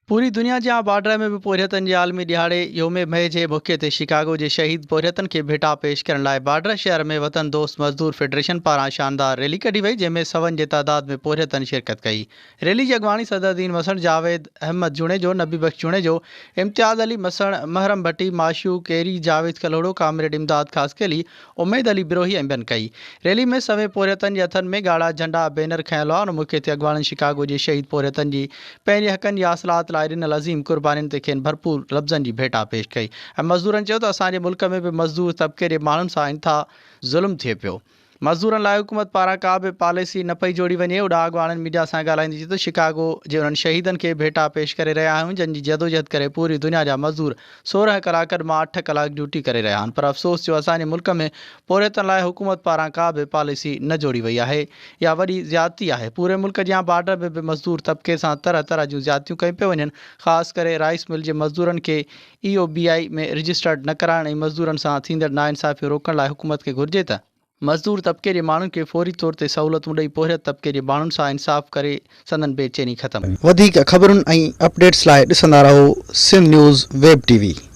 پوري دنيا جيان بارڊر ۾ به پورهيتن جي عالمي ڏهاڙي يوم مئي جي موقعي تي شڪاگو جي شهيد پورهيتن کي ڀيٽا پيش ڪرڻ لاء بارڊر شهر ۾ وطن دوست مزدور فيڊريشن پاران شاندار ريلي ڪڍي وئي جنهن ۾ سون جي تعداد ۾ پورهيتن شرڪت ڪئي ريلي جي اڳواڻي صدرالدين مسڻ، جاويد احمد جوڻيجو، نبي بخش جوڻيجو، امتياز علي مسڻ، محرم ڀٽي، معشوق ڪيري، جاويد ڪلهوڙو، ڪامريڊ امداد خاصخيلي، اميد علي بروهي ۽ ٻين ڪئي. ريلي ۾ سوين پورهيتن جي هٿن ۾ ڳاڙها جهنڊا، بينر کنيل هئا. ان موقعي تي اڳواڻن شڪاگو جي شهيد پورهيتن جي پنهنجي حقن جي حاصلات لاء ڏنل عظيم قربانين تي کين ڀرپور لفظن جي ڀيٽا پيش ڪئي ۽ مزدورن چيو ته اسان جي ملڪ ۾ به مزدور طبقي جي ماڻهن سان انتها ظلم ٿئي پيو. مزدورن لاء حڪومت پاران ڪا به پاليسي نه پئي جوڙي وڃي. اڏا اڳواڻن ميڊيا سان ڳالهائيندي چيو ته شڪاگو جي انهن شهيدن کي ڀيٽا پيش ڪري رهيا آهيون جن جي جدوجهد ڪري پوري دنيا جا مزدور 16 ڪلاڪن مان اٺ ڪلاڪ ڊيوٽي ڪري رهيا آهن پر افسوس جو اسان جي ملڪ ۾ پورهيتن لاء حڪومت پاران ڪا به پاليسي نه جوڙي وئي آهي اها وڏي زيادتي آهي پوري ملڪ جيان بارڊر ۾ به مزدور طبقي سان طرح طرح جون زيادتيون ڪيون پيون وڃن خاص ڪري رائيس مل جي مزدورن کي اي او بي آء ۾ رجسٽرڊ نه ڪرائڻ ۽ مزدورن سان ٿيندڙ ناانصافيون روڪڻ لاء حڪومت کي گهرجي ته مزدور طبقي جي ماڻهن کي فوري طور تي سهولتون ڏئي پورهيت طبقي جي ماڻهن سان انصاف ڪري سندن بي چيني ختم. وڌيڪ خبرن ۽ اپڊيٽس لاء ڏسندا رهو Sindh news web T V.